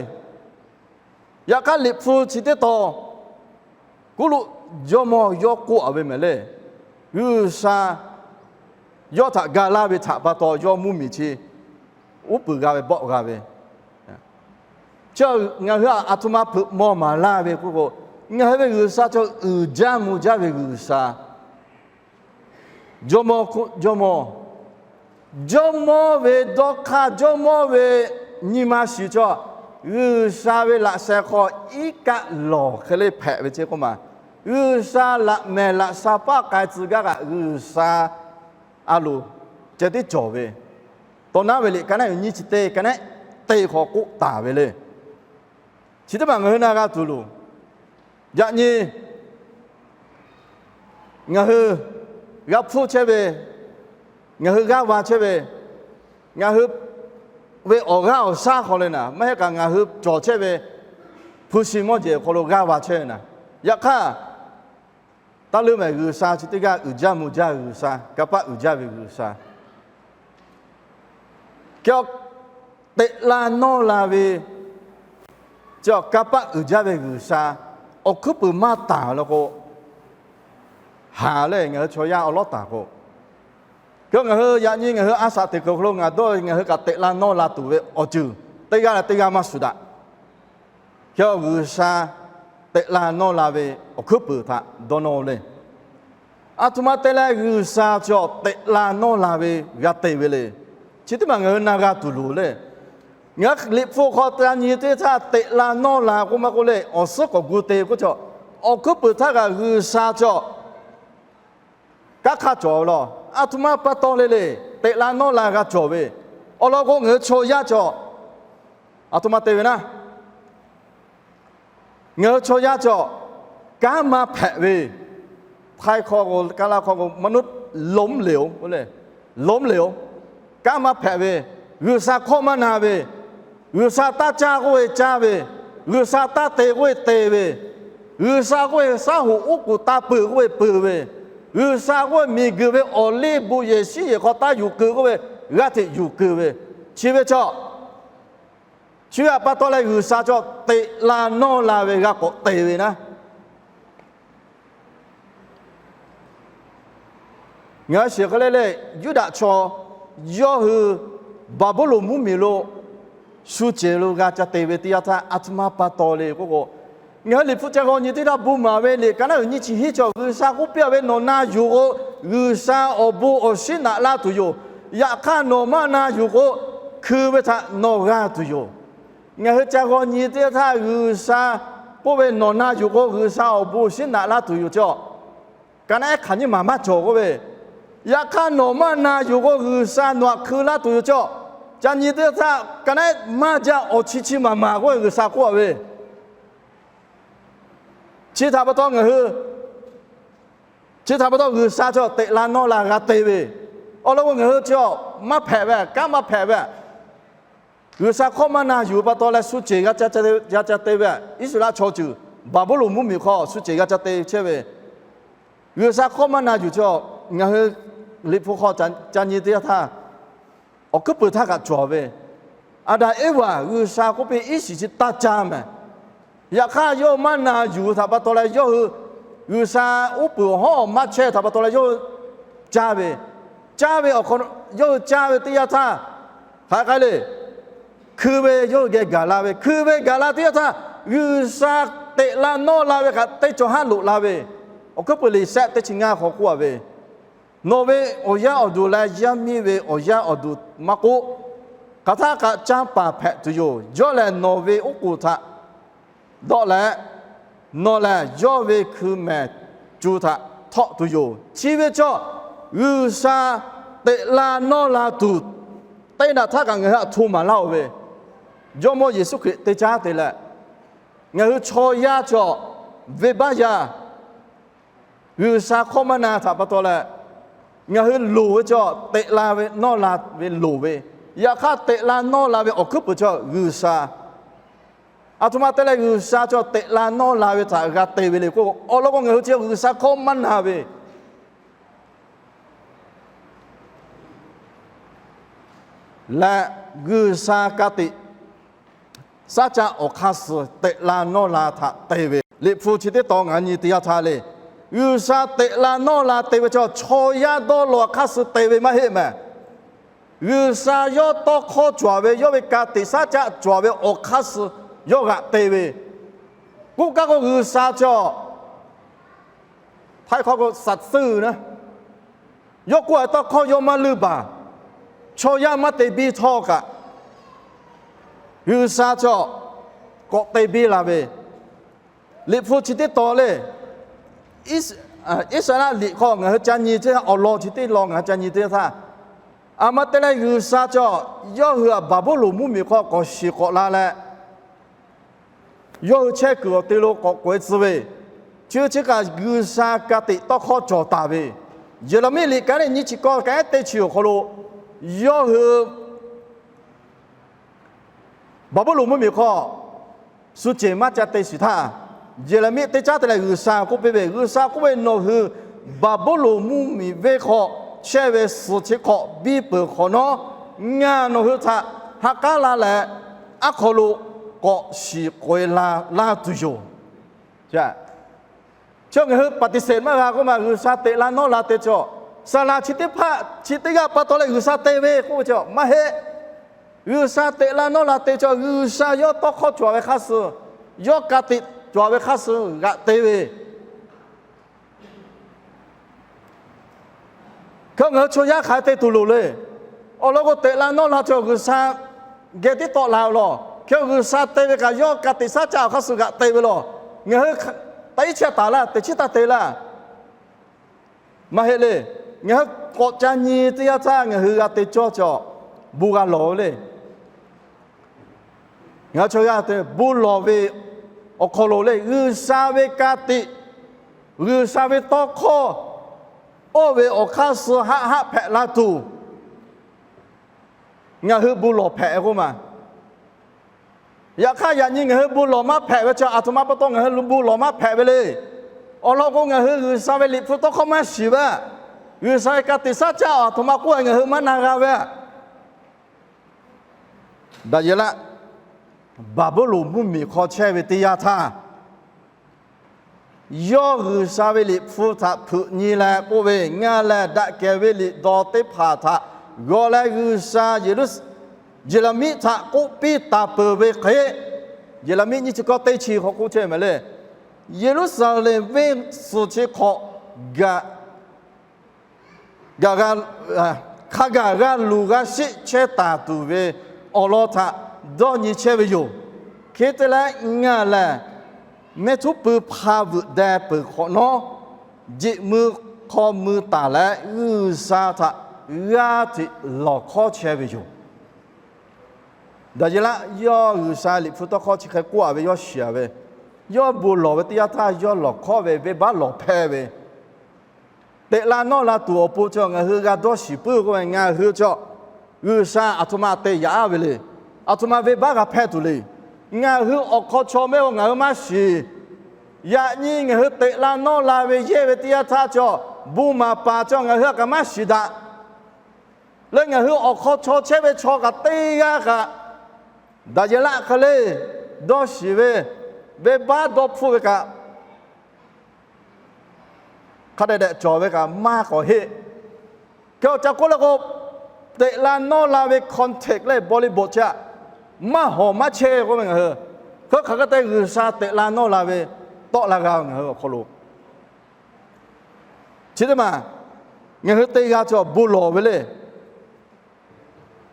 yaꞈ hk'aˇ Liꞈ hpu chi teˇ tawn Kuˇruˆ jawˇmawˇ yawˇ k'oˆ a ve mehˍ le. G'uiˬsha yawˇ htaꞈ ga laˇ ve htaꞈ pa taw yawˇ mvuhˇmiˬ chi uˉ peunˍ g'a ve bawˆ g'a ve. Chi ngaˬ hui a htoꞈ ma hpeuꞈ maw maˍ laˇ ve k'oˆ k'o, ngaˬ hui ve G'uiˬsha chaw uiˍ jaˇ mvuh jaˇ ve G'uiˬsha, jawˇmawˇ, jawˇmawˇ, jawˇmawˇ ve dawˇ hk'aˇ jawˇmawˇ ve nyi ma shiˍ chaw, G'uiˬsha ve laꞈ sheh hk'aw iˉ kaˆ lawˬ hk'e le hpehꞈ ve chi k'oˆ ma, G'uiˬsha laꞈ mehˍ laꞈ sha paˆ k'ai tcuh gaˇ kaꞈ G'uiˬsha a loˍ ceh tiˉ cawˬ ve, Tawˇ naˉ ve liꞈ ka naˉ uiˍ nyiˇ chi teˇ ka naˉ teˇ hk'aw k'oˆ taˍ ve le. Chi teˇ maˬ ngaˬ hui na g'a tuˬ loˬ. Yaꞈ nyi ngaˬ hui g'a hpfuhˇ chehˇ ve, ngaˬ hui g'aˇ va chehˇ ve, ngaˬ hui ve awˬ g'aˇ awˬ shaˉ hk'aw leh naˍ, maˇ heˆ kaꞈ ngaˬ hui cawˬ chehˇ ve hpu shi mawˇ jehˬ awˬ hk'aw lo g'aˇ va chehˇ ve naˍ. Yaꞈ hk'aˇ, taˇ leuˉ mehˍ, G'uiˬsha chi teˇ g'aˇ uiˍ jaˇ mvuh jaˇ ve G'uiˬsha, kanˇ paˆ uiˍ jaˇ ve G'uiˬsha. Kehˬ, teꞈ la nawˇ la ve, chi kanˇ paˆ uiˍ jaˇ ve G'uiˬsha awˬ hkuiˉ puiˍ maˇ taˍ law k'o, haˍ leh ngaˬ hui chaw yaˇ awˬ lawˉ taˍ k'o, kehˬ, ngaˬ hui yaꞈ nyi ngaˬ hui a shaꞈ teꞈ kuiˬ awˬ hk'aw lo ngaˬ dawˇ ngaˬ hui kaꞈ teꞈ la nawˇ la tuˬ ve awˬ ceuˬ teˇ g'aˇ leh teˇ g'aˇ maˇ shuˍ daꞈ. Kehˬ, G'uiˬsha teꞈ la nawˇ la ve awˬ hkuiˉ puiˍ htaꞈ dawˇ nawˇ le. A htoꞈ ma te leh G'uiˬsha cawˬ teꞈ la nawˇ la ve g'a te ve le. Chi teˇ maˬ ngaˬ hui na g'a tuˬ loˍ le. Ngaˬ hui Liꞈ hpu hk'aw ta nyi teˇ htaˇ teꞈ la nawˇ la k'oˆ maˇ k'oˆ le, awˬ suhˉ k'awꞈ gu te k'oˆ cawˬ. Awˬ hkuiˉ puiˍ htaˇ kaꞈ G'uiˬsha cawˬ kanˉ hk'aˇ cawˬ ve law. A htoꞈ ma pa taw le le, teꞈ la nawˇ la g'a cawˬ ve. Awˬ lawn k'o, ngaˬ hui chaw yaˇ cawˬ, a htoꞈ ma te ve naˉ, ngaˬ hui chaw yaˇ cawˬ, kanˉ maˇ hpehꞈ ve, Htaiˇ hkawˇ k'o, Kaˇlaˇ hkawˇ k'o, มนุษย์ล้มเหลว le, ล้มเหลว, kanˉ maˇ hpehꞈ ve, G'uiˬsha hkawˇ maˇ na ve, G'uiˬsha taˇ caˇ k'oˆ ve caˇ ve, G'uiˬsha taˇ te k'oˆ ve te ve, G'uiˬsha k'oˆ ve shaˉ hoꞈ uˉ k'oˍ taˇ peuˬ k'oˆ ve peuˬ ve, G'uiˬsha k'oˆ ve miˬguiˬ ve awˬ liˇ bon yehˬ shiˉ yehˬ hk'aw taˇ yuˬ keu k'oˆ ve g'a hteꞈ yuˬ keu ve, chi ve cawˬ. Chi htaꞈ pa taw leh G'uiˬsha cawˬ teꞈ la nawˇ la ve g'a k'awꞈ te ve naˉ. Ngaˬ hui shiˍ hk'e le le, Yuˇdaꞈ chaw yawˇ hui Baˍbuˍlonˍ mvuhˇmiˬ lo shu ceˬ lo g'a ca te ve teˇ yanˇ htaˇ, a htoꞈ ma pa taw le k'oˆ k'o, ngaˬ hui Liꞈ hpu ca g'aw nyi teˇ htaˇ bon maˍ ve liꞈ ka naˉ uiˍ nyiˇ chi hiˉ cawˬ, G'uiˬsha k'oˆ piˇ ve, Nawˬ na yuˬ k'o, G'uiˬsha awˬ bon awˬ shinˉ naꞈ laˇ tuˬ yoˬ. Yaꞈ hk'aˇ nawˬ maˇ na yuˬ k'o, hkui ve htaꞈ nawˬ g'a tuˬ yoˬ. Ngaˬ hui ca g'aw nyi teˇ htaˇ, G'uiˬsha k'oˆ ve, Nawˬ na yuˬ k'o, G'uiˬsha awˬ bon awˬ shinˉ naꞈ laˇ tuˬ yoˬ cawˬ. Ka naˉ ehˉ hk'aˬ nyiˇ maˬ maˇ cawˬ k'oˆ ve, yaꞈ hk'aˇ nawˬ maˇ na yuˬ k'o, G'uiˬsha nawˬ htaꞈ hkui laˇ tuˬ yoˬ cawˬ. Ca nyi teˇ htaˇ ka naˉ ehˉ maˇ jaˇ, awˬ chi chi maˬ maˬ k'oˆ ve G'uiˬsha k'oˆ ve. Chi htaꞈ pa taw ngaˬ hui, chi htaꞈ pa taw G'uiˬsha cawˬ teꞈ la nawˇ la g'a te ve. Awˬ lawn k'o, ngaˬ hui cawˬ maˇ hpehꞈ ve, kanˉ maˇ hpehꞈ ve, G'uiˬsha hkawˇ maˇ na yuˬ pa taw leh shu ceˬ g'a ca te ve, Iˉsaˍreˍlaˆ chaw ceuˬ Baˍbuˍlonˍ mvuhˇmiˬ hk'aw shu ceˬ g'a ca te chehˇ ve, G'uiˬsha hkawˇ maˇ na yuˬ cawˬ. Ngaˬ hui Liꞈ hpu hk'aw ca nyi teˇ yanˇ htaˇ, awˬ hkuiˉ puiˍ htaˇ kaꞈ cawˬ ve, Aˍdanˍ Eˇvaꞈ G'uiˬsha k'oˆ piˇ iˉ shiˍ chi taˇ caˇ mehˍ. Yaꞈ hk'aˇ yawˇ hui maˇ na yuˬ htaꞈ pa taw leh yawˇ hui G'uiˬsha uˉ peunˍ awˬ hawˉ awˬ maˇ chehˇ htaꞈ pa taw leh yawˇ hui caˇ ve, caˇ ve awˬ hk'aw, yawˇ hui caˇ ve teˇ yanˇ htaˇ, hk'aˬ hk'e le, hkui ve yawˇ hui geh gaˬ la ve, hkui ve gaˬ la teˇ yanˇ htaˇ, G'uiˬsha teꞈ la nawˇ la ve kaꞈ teˇ cawˬ haˉ loꞈ la ve, awˬ hkuiˉ puiˍ liꞈ shehˆ teˇ chi ngaˇ hk'aw k'oˆ a ve, Nawˬ ve awˬ yaˇ awˬ duˬ leh yaˇ miˇ ve awˬ yaˇ awˬ duˬ maˇ k'oˆ, hk'aˬ htaˇ kaꞈ canˇ paˍ hpehꞈ tuˬ yoˬ. Yawˇ lehˬ nawˬ ve uˉ k'oˍ htaꞈ dawˆ leh, nawˬ lehˬ yawˇ ve hkui mehˍ cu htaꞈ htawˆ tuˬ yoˬ. Chi ve cawˬ, G'uiˬsha teꞈ la nawˇ la tuˬ teˇ naꞈ htaˇ kaꞈ ngaˬ hui aꞈ hto maˍ laˇ-oˬ ve, Jawˇmawˇ Yeˍsuˆ Hkriꞈ teˇ caˉ te leh, ngaˬ hui chaw yaˇ cawˬ, venˇbaˆ yaˇ, G'uiˬsha hkawˇ maˇ na htaꞈ pa taw leh, ngaˬ hui loˍ ve cawˬ teꞈ la ve nawˇ la ve loˍ ve, yaꞈ hk'aˇ teꞈ la nawˇ la ve awˬ hkuiˉ puiˍ cawˬ G'uiˬsha. Aˬ htoꞈ ma te leh G'uiˬsha cawˬ teꞈ la nawˇ la ve htaꞈ g'a te ve le k'o, awˬ lawn k'o ngaˬ hui chi G'uiˬsha hkawˇ maˇ na ve leh, G'uiˬsha ka tiꞈ saˉ caˆ awˬ hk'aˇ suh teꞈ la nawˇ la htaꞈ te ve Liꞈ hpu chi teˇ tawn ngaˬ nyi teˇ yanˇ htaˇ le. G'uiˬsha teꞈ la nawˇ la te ve cawˬ chaw yaˇ dawˇ law hk'aˇ suh te ve maˇ heˆ mehˍ. G'uiˬsha yawˇ tawˇ hkawˇ cawˬ ve, yawˇ ve ka tiꞈ saˉ caˆ cawˬ ve awˬ hk'aˇ suh yawˇ g'aꞈ te ve. K'oˆ kaˇ k'o G'uiˬsha cawˬ Htaiˇ hkawˇ k'o saˍ tuˇ naˉ, yawˇ k'oˆ ve tawˇ hkawˇ yawˇ maˇ leuˆ baˬ. Chaw yaˇ maˇ te biˇ htawˇ kaꞈ, G'uiˬsha cawˬ k'awꞈ te biˇ la ve. Liꞈ hpu chi teˇ tawn le, Iˉsaˍreˍlaˆ liꞈ hk'aw ngaˬ hui ca nyi teˇ htaˇ, awˬ lawn chi teˇ lawn ngaˬ hui ca nyi teˇ htaˇ, aˬ ma te leh G'uiˬsha cawˬ yawˇ hui aꞈ Baˍbuˍlonˍ mvuhˇmiˬ hk'aw k'awꞈ shiˍ k'awꞈ la leh, yawˇ hui chehˇ kuiˬ awˬ te lo k'awꞈ k'oꞈ-e tcuh ve, Chi chi kaꞈ G'uiˬsha ka tiꞈ tawˇ hkawˇ cawˬ taˍ ve, Yeˍraˍmiˆ liꞈ ka neˇ nyiˇ chi kawˇ ka eˉ teˇ chi awˬ hk'aw lo, yawˇ hui Baˍbuˍlonˍ mvuhˇmiˬ hk'aw shu ceˬ maˇ ca te shiˍ htaˇ, Yeˍraˍmiˆ teˇ caˉ te leh G'uiˬsha k'oˆ piˇ ve, G'uiˬsha k'oˆ ve, Nawˬ hui Baˍbuˍlonˍ mvuhˇmiˬ venˇ hk'aw chehˇ ve suhˍ chi hk'awꞈ biˇ peuˬ hk'awꞈ nawˉ, ngaˬ nawˬ hui htaꞈ ha k'aˉ la leh, aˉ hk'aw lo k'awꞈ shiˍ k'oꞈ-e la laˇ tuˬ yoˬ. Chi ngaˬ hui ปฏิเสธ maˇ g'a k'oˆ ma, G'uiˬsha teꞈ la nawˇ la te cawˬ. Saˍ laꞈ chi teˇ hpaˍ chi teˇ g'aˇ pa taw leh G'uiˬsha te ve k'oˆ ve cawˬ maˇ heˆ. G'uiˬsha teꞈ la nawˇ la te cawˬ, G'uiˬsha yawˇ tawˇ hkawˇ cawˬ ve hk'aˇ suh, yawˇ ka tiꞈ cawˬ ve hk'aˇ suh g'aꞈ te ve. Hk'e ngaˬ hui chaw yaˇ hk'aˬ hk'e te tuˬ loˍ le. Awˬ lawn k'o, teꞈ la nawˇ la cawˬ G'uiˬsha geh tiˉ tawˆ la ve lawˬ. Hk'e G'uiˬsha te ve kaꞈ yawˇ ka tiꞈ saˉ caˆ awˬ hk'aˇ suh g'aꞈ te ve lawˬ. Ngaˬ hui taꞈ iˉ chehˇ taˍ laˇ, teꞈ chiˉ taˇ te laˇ. Maˇ heˆ le. Ngaˬ hui k'awꞈ ca nyi teˇ yanˇ htaˇ ngaˬ hui g'a te cawˇ cawˬ, bon g'a lawˬ ve le. Ngaˬ hui chaw yaˇ te bon lawˬ ve awˬ hk'aw lo le, G'uiˬsha ve ka tiꞈ, G'uiˬsha ve tawˇ hkawˇ oˇ ve awˬ hk'aˇ suh haˆ haˆ hpehꞈ la tuˬ, ngaˬ hui bon lawˬ hpehꞈ k'oˆ ma. Yaꞈ hk'aˇ yaꞈ nyi ngaˬ hui bon lawˬ maˇ hpehꞈ ve chi aˬ htoꞈ ma pa taw ngaˬ hui bon lawˬ maˇ hpehꞈ ve le. Awˬ lawn k'o, ngaˬ hui G'uiˬsha ve Liꞈ hpu tawˇ hkawˇ maˇ shiˍ ve, G'uiˬsha ve ka tiꞈ saˉ caˆ aˬ htoꞈ ma k'oˆ ngaˬ hui maˇ na g'a ve. Daˍyeˍlaˆ Baˍbuˍlonˍ mvuhˇmiˬ hk'aw chehˇ ve teˇ yanˇ htaˇ, yawˇ G'uiˬsha ve Liꞈ hpu htaꞈ hpeuꞈ nyi leh k'oˆ ve, Ngaˬ lehˬ daꞈ kehˬ ve liꞈ dawˬ teˇ hpaˍ htaꞈ g'aw leh G'uiˬsha Yeˍraˍmiˆ htaꞈ k'oˆ piˇ taˍ peuˬ ve hk'e, Yeˍraˍmiˆ nyiˇ chi kawˇ teˇ chi hk'aw k'oˆ chehˇ ve le. Yeˍruˆsaˍlehnˍ venˇ suhˍ chi hk'awꞈ gaꞈ gaꞈ, hk'a gaˬ g'a luˬ g'a sheˆ chehˇ taˍ tuˬ ve awˬ lawn htaꞈ dawˇ nyi chehˇ ve yoˬ. Hk'e te leh, ngaˬ lehˬ mehˇ htuˉ pui hpa veuꞈ deh peuˬ hk'awꞈ nawˉ, jeꞈ mui hk'aw mui taˍ leh G'uiˬsha htaꞈ g'aˇ hteꞈ lawˬ hkawˉ chehˇ ve yoˬ. Daˍyeˍlaˆ yawˇ G'uiˬsha Liꞈ hpu tawˇ hkawˇ chi hk'e k'oˆ-a ve yawˇ shiˍ-a ve, yawˇ bon lawˬ ve teˇ yanˇ htaˇ yawˇ lawˬ hkawˉ ve venˇbaˆ lawˬ hpehˇ ve, teꞈ la nawˇ la tuˬ awˬ pon chi ngaˬ hui g'a dawˇ shiˍ puiˉ k'oˆ ve, ngaˬ hui chi G'uiˬsha aˬ htoꞈ ma te yaꞈ-a ve le. Aˬ htoꞈ ma venˇbaˆ g'a hpehˇ tuˬ le. Ngaˬ hui awˬ hk'aw chaw mehˆ-oˬ, ngaˬ hui maˇ shiˍ. Yaꞈ nyi ngaˬ hui teꞈ la nawˇ la ve yehˇ ve teˇ yanˇ htaˇ chi, bon maˍ paˍ chi ngaˬ hui a kaꞈ maˇ shiˍ daꞈ. Leh ngaˬ hui awˬ hk'aw chaw chehˇ ve chaw kaꞈ teˇ g'aˇ kaꞈ, Daˍyeˍlaˆ hk'e le, dawˇ shiˍ ve, venˇbaˆ dawˇ hpfuhˆ ve kaꞈ, hk'a dehꞈ dehꞈ cawˬ ve kaꞈ maˇ k'awꞈ heˆ. Hk'e awˬ ca k'oˆ le k'o, teꞈ la nawˇ la ve context leh bawˇ liˇ bawꞈ chi aꞈ maˇ hawˬ maˇ chehˇ k'oˆ ve ngaˬ hui, hk'e hk'aˬ hk'e te G'uiˬsha teꞈ la nawˇ la ve tawˆ la g'a ve ngaˬ hui awˬ hk'aw lo chi teˇ maˬ ngaˬ hui te g'a cawˬ bon lawˬ ve le.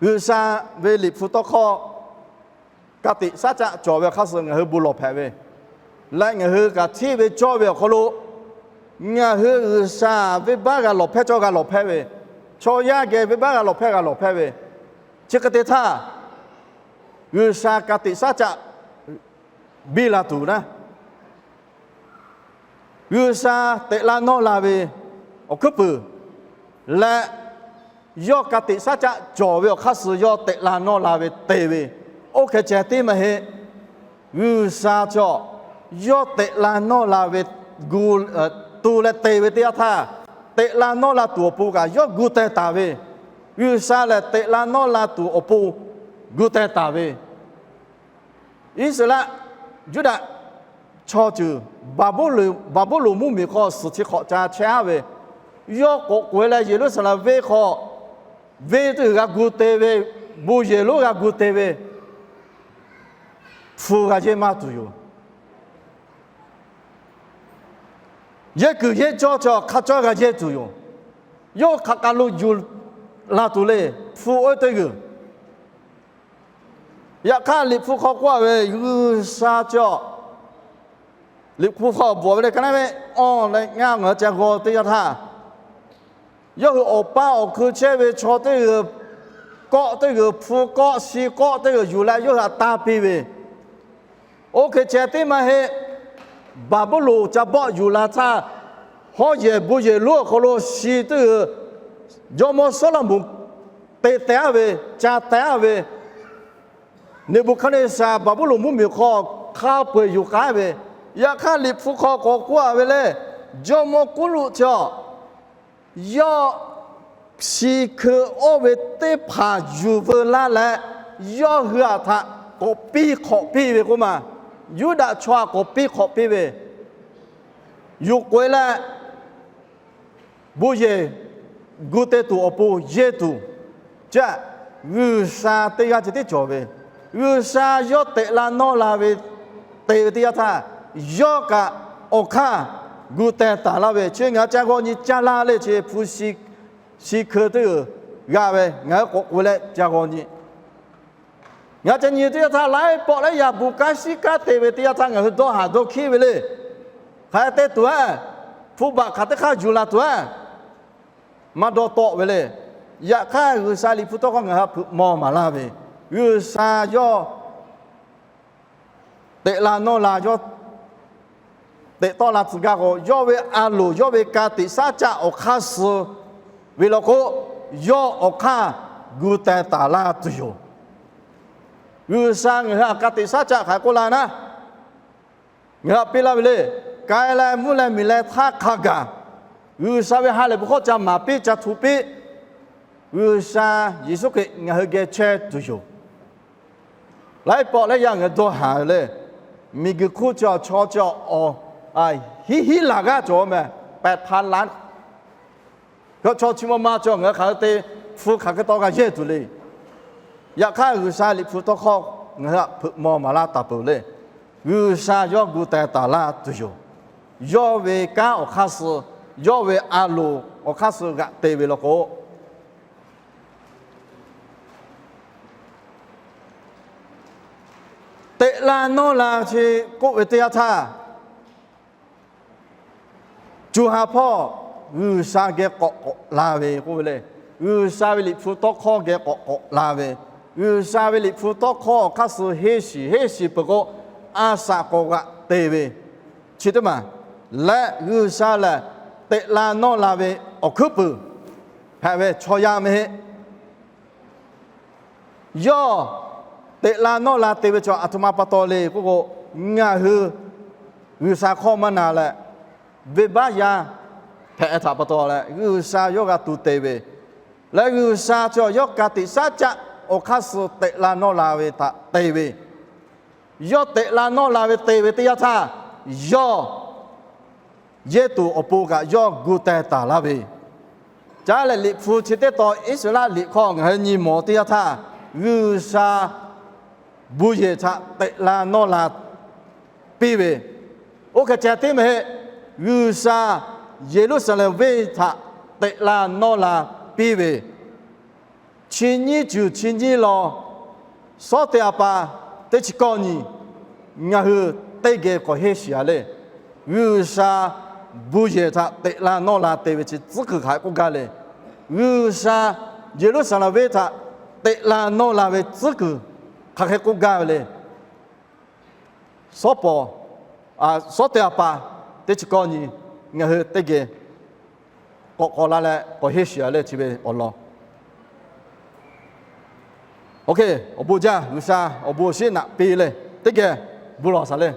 G'uiˬsha ve Liꞈ hpu tawˇ hkawˇ ka tiꞈ saˉ caˆ cawˬ ve awˬ hk'aˇ suh ngaˬ hui bon lawˬ hpehꞈ ve, leh ngaˬ hui kaꞈ hteˇ ve cawˇ ve awˬ hk'aw lo, ngaˬ hui G'uiˬsha venˇbaˆ g'a lawˬ hpehˇ cawˇ g'a lawˬ hpehˇ ve, chaw yaˇ geh venˇbaˆ g'a lawˬ hpehˇ g'a lawˬ hpehˇ ve, chi hk'e te htaˇ, G'uiˬsha ka tiꞈ saˉ caˆ biˇ la tuˬ naˉ, G'uiˬsha teꞈ la nawˇ la ve awˬ hkuiˉ puiˍ leh, yawˇ ka tiꞈ saˉ caˆ cawˬ ve awˬ hk'aˇ suh yawˇ teꞈ la nawˇ la ve te ve, oˇ hk'e ceh tiˉ maˇ heˆ. G'uiˬsha cawˬ yawˇ teꞈ la nawˇ la ve gu tu leh te ve teˇ yanˇ htaˇ, teꞈ la nawˇ la tuˬ awˬ pon kaꞈ yawˇ gu teh taˍ ve, G'uiˬsha lehˬ teꞈ la nawˇ la tuˬ awˬ pon gu teh taˍ ve, Iˉsaˍreˍlaˆ, Yuˇdaꞈ chaw ceuˬ Baˍbuˍlonˍ mvuhˇmiˬ hk'aw suhˍ chi hk'awꞈ ca chehˇ-a ve, yawˇ k'awꞈ k'oꞈ-e leh Yeˍruˆsaˍlehnˍ venˇ hk'aw venˇ teˇ g'uiˬ g'a gu te ve, bon yehˬ lonˉ g'a gu te ve, hpu g'a yehˇ maˇ tuˬ yoˬ. Yehˇ kuiˬ yehˇ cawˇ cawˬ hk'a cawˇ g'a yehˇ tuˬ yoˬ. Yawˇ hk'aˬ k'a lo yuˬ la tuˬ le, hpu oˇ teˇ g'uiˬ. Yaꞈ hk'aˇ Liꞈ hpu hk'aw k'oˆ-a ve G'uiˬsha cawˬ, Liꞈ hpu hk'aw bvuhꞈ ve le, ka naˉ ve awˇ leh ngaˇ ngaˬ hui ca g'aw teˇ yanˇ htaˇ, yawˇ hui awˬ paˇ awˬ hkui chehˇ ve chaw teˇ g'uiˬ, kawˆ teˇ g'uiˬ, hpu kawˆ shi kawˆ teˇ g'uiˬ yuˬ leh yawˇ hui htaꞈ taˇ piˇ ve, oˇ hk'e ceh tiˉ maˇ heˆ. Baˍbuˍlonˍ ca bawˆ yuˬ la htaˇ, hawˉ yehˬ bon yehˬ lonˉ awˬ hk'aw lo shi teˇ g'uiˬ jawˇmawˇ Sawˉlaꞈmonˍ te teh aˉ ve, ca teh aˉ ve, Neˍbuˍhkaˍneˍsaˍ Baˍbuˍlonˍ mvuhˇmiˬ hk'aw hk'a peu-eˬ yuˬ k'ai ve. Yaꞈ hk'aˇ Liꞈ hpu hk'aw k'awꞈ k'oˆ a ve le, jawˇmawˇ Kuˉluˆ chi a yawˇ shi hkeu oˇ ve teˇ hpaˍ yuˬ veu laˇ leh, yawˇ hui aꞈ htaꞈ k'awꞈ piˇ hk'awꞈ piˇ ve k'oˆ ma. Yuˇdaꞈ chaw aꞈ k'awꞈ piˇ hk'awꞈ piˇ ve, yuˬ k'oꞈ-e leh, bon yehˬ gu te tuˬ awˬ pon yehˇ tuˬ, chi G'uiˬsha teˇ g'aˇ ceh tiˉ cawˬ ve, G'uiˬsha yawˇ tehꞈ la nawˇ la ve te ve teˇ yanˇ htaˇ, yawˇ kaꞈ awˬ hk'aˇ gu teh taˍ laˇ ve. Chi ngaˬ hui ca g'aw nyi caˇ laˇ le, chi hpu shi hkeu teˇ g'uiˬ g'a ve, ngaˬ hui k'awꞈ k'oꞈ leh ca g'aw nyi. Ngaˬ ca nyi teˇ yanˇ htaˇ, laiˉ pawˆ laiˉ yaˇ bon kanˉ shiˉ kanˉ te ve teˇ yanˇ htaˇ, ngaˬ hui dawˇ haˍ dawˇ hkiˉ ve le. Hk'aˬ hk'e te tuˬ-a, hpu baꞈ hk'aˬ teˇ hk'aˇ yuˬ la tuˬ-a, maˇ dawˇ tawˆ ve le. Yaꞈ hk'aˇ, G'uiˬsha Liꞈ hpu tawˇ hkawˇ ngaˬ hui htaꞈ hpeuꞈ maw maˍ laˇ ve, G'uiˬsha yawˇ tehꞈ la nawˇ la yawˇ tehꞈ tawˆ la tcuh gaˇ k'o, yawˇ ve a loˍ, yawˇ ve ka tiꞈ shaˉ caˆ awˬ hk'aˇ suh ve law k'o, yawˇ awˬ hk'aˇ gu teh taˍ laˇ tuˬ yoˬ. G'uiˬsha ngaˬ hui htaꞈ ka tiꞈ shaˉ caˆ hk'aˬ hk'e k'oˆ la naˉ, ngaˬ hui htaꞈ piˇ laˇ ve le. K'ai leh mvuhˇ leh miˬ leh htaˇ hk'a gaˬ, G'uiˬsha ve ha lehˬ bon hkawˇ ca maˍ piˇ, ca htu piˇ, G'uiˬsha Yeˍsuˆ Hkriꞈ ngaˬ hui geh chehˇ tuˬ yoˬ. Laiˉ pawˆ laiˉ yaˇ ngaˬ hui dawˇ haˍ ve le. Miˬguiˬ hk'oˆ chi awˬ chaw chi awˬ hiˉ hiˉ laˬ g'aˇ cawˬ meh, pehˬ hpaˍ laꞈ chaw chi ma ma cawˬ, ngaˬ hui hk'aˬ hk'e te hpu hk'aˬ hk'e taw g'a yehˇ tuˬ le. Yaꞈ hk'aˇ, G'uiˬsha Liꞈ hpu tawˇ hkawˇ ngaˬ hui htaꞈ hpeuꞈ maw maˍ laˇ taˍ peuˬ le. G'uiˬsha yawˇ gu teh taˍ laˇ tuˬ yoˬ. Yawˇ ve kanˉ awˬ hk'aˇ suh, yawˇ ve a loˍ awˬ hk'aˇ suh g'aꞈ te ve law k'o, tehꞈ la nawˇ la chi k'oˆ ve teˇ yanˇ htaˇ, co ha hpawˇ G'uiˬsha geh k'awꞈ k'awꞈ la ve k'oˆ ve le. G'uiˬsha ve Liꞈ hpu tawˇ hkawˇ geh k'awꞈ k'awꞈ la ve, G'uiˬsha ve Liꞈ hpu tawˇ hkawˇ awˬ hk'aˇ suh henˇ shiˍ henˇ shiˍ peuˬ k'o, a shaꞈ k'awꞈ g'aꞈ te ve, chi teˇ maˬ leh G'uiˬsha lehˬ tehꞈ la nawˇ la ve awˬ hkuiˉ puiˍ hpehꞈ ve chaw yaˇ meh heˆ. Yawˇ tehꞈ la nawˇ la te ve chaw aˬ htoꞈ ma pa taw le k'oˆ k'o, ngaˬ hui G'uiˬsha hkawˇ maˇ na leh, venˇbaˆ yaˇ hpehꞈ htaꞈ pa taw leh G'uiˬsha yawˇ g'a tuˬ te ve, leh G'uiˬsha chi yawˇ ka tiꞈ shaˉ caˆ awˬ hk'aˇ suh tehꞈ la nawˇ la ve htaꞈ te ve, yawˇ tehꞈ la nawˇ la ve te ve teˇ yanˇ htaˇ, yawˇ yehˇ tuˬ awˬ pon kaꞈ yawˇ gu teh taˍ laˇ ve, caˉ leh Liꞈ hpu chi teˇ tawn Iˉsaˍreˍlaˆ liꞈ hk'aw ngaˬ hui nyi mawˬ teˇ yanˇ htaˇ, G'uiˬsha bon yehˬ htaꞈ tehꞈ la nawˇ la piˇ ve, oˇ hk'e ceh tiˉ meh heˆ. G'uiˬsha Yeˍruˆsaˍlehnˍ venˇ htaꞈ tehꞈ la nawˇ la piˇ ve, chi nyiˇ cuˬ chi nyiˇ law, Sawˉteˇ a pa teˇ chi kawˇ nyi, ngaˬ hui teˇ geh k'awꞈ henˇ shiˍ a le. G'uiˬsha bon yehˬ htaꞈ tehꞈ la nawˇ la te ve chi tcuhˉ kuiˬ hk'aˬ hk'e k'oˆ gaˇ le. G'uiˬsha Yeˍruˆsaˍlehnˍ venˇ htaꞈ tehꞈ la nawˇ la ve tcuhˉ kuiˬ hk'aˬ hk'e k'oˆ gaˇ ve le. Sawˉ paw, Sawˉteˇ a pa teˇ chi kawˇ nyi, ngaˬ hui teˇ geh k'awꞈ k'awꞈ la leh k'awꞈ henˇ shiˍ a le chi ve awˬ lawn. Awˬ bon jaˇ, G'uiˬsha awˬ bon awˬ shinˉ naꞈ piˇ le, teˇ geh bon lawˬ shaˍ le.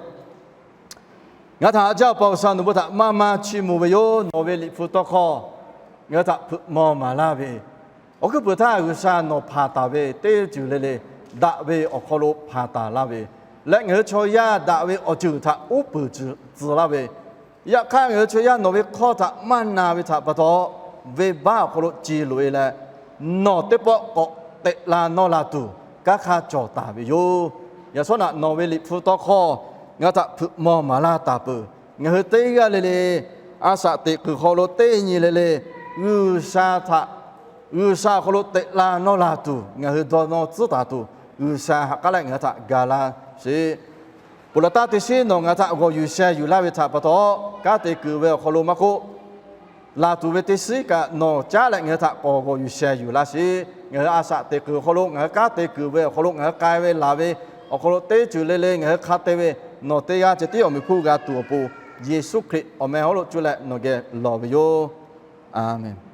Ngaˬ htaꞈ haꞈ jaˇ pa G'uiˬsha, nawˬ bon htaꞈ maˇ maˇ chiˇ mvuh ve yoˬ. Nawˬ ve Liꞈ hpu tawˇ hkawˇ ngaˬ hui htaꞈ hpeuꞈ maw maˍ laˇ ve, awˬ hkuiˉ puiˍ htaˇ G'uiˬsha nawˬ hpanˍ taˍ ve teˇ ceuˬ le le, daꞈ ve awˬ hk'aw lo hpanˍ taˍ laˇ ve, leh ngaˬ hui chaw yaˇ daꞈ ve awˬ ceuˬ htaꞈ uˉ peunˍ tcuh laˇ ve, yaꞈ hk'aˇ ngaˬ hui chaw yaˇ nawˬ ve hkawˇ htaꞈ maˇ na ve htaꞈ pa taw, venˇbaˆ awˬ hk'aw lo ci loꞈ-e leh, nawˬ teˇ pawˆ k'awꞈ tehꞈ la nawˇ la tuˬ kanˉ hk'aˇ cawˬ taˍ ve yoˬ. Yaꞈ sawˉ naꞈ nawˬ ve Liꞈ hpu tawˇ hkawˇ ngaˬ hui htaꞈ hpeuꞈ maw maˍ laˇ taˍ peuˬ. Ngaˬ hui teˇ g'aˇ le le, a shaꞈ teꞈ kuiˬ hk'aw lo teˇ nyi le le, G'uiˬsha htaꞈ, G'uiˬsha awˬ hk'aw lo tehꞈ la nawˇ la tuˬ ngaˬ hui dawˇ nawˇ tcuhˉ taˍ tuˬ, G'uiˬsha ha k'aˉ leh ngaˬ hui htaꞈ ga laˇ sheˍ. Ponˬ laˬ taˇ teˇ shiˉ nawˬ ngaˬ hui htaꞈ g'awˬ yuˬ sheh yuˬ laˇ ve htaꞈ pa taw, kanˉ te kuiˬ ve awˬ hk'aw lo maˇ k'oˆ, laˬ tuˬ ve teˇ shiˉ kaꞈ nawˬ caˉ leh ngaˬ hui htaꞈ k'awꞈ g'awˬ yuˬ sheh yuˬ laˇ sheˍ. Ngaˬ hui a shaꞈ teꞈ kuiˬ awˬ hk'aw lo, ngaˬ hui kanˉ te kuiˬ ve awˬ hk'aw lo, ngaˬ hui k'ai ve laˬ ve awˬ hk'aw lo teˇ ceuˬ le le ngaˬ hui hk'a te ve, nawˬ teˇ g'aˇ ceh tiˉ awˬ meꞈ hpfuhˇ g'a tuˬ awˬ pon, Yeˍsuˆ Hkriꞈ awˬ meh hawˉ lo cuˇ leh nawˬ geh lawˬ ve yoˬ. A menˍ.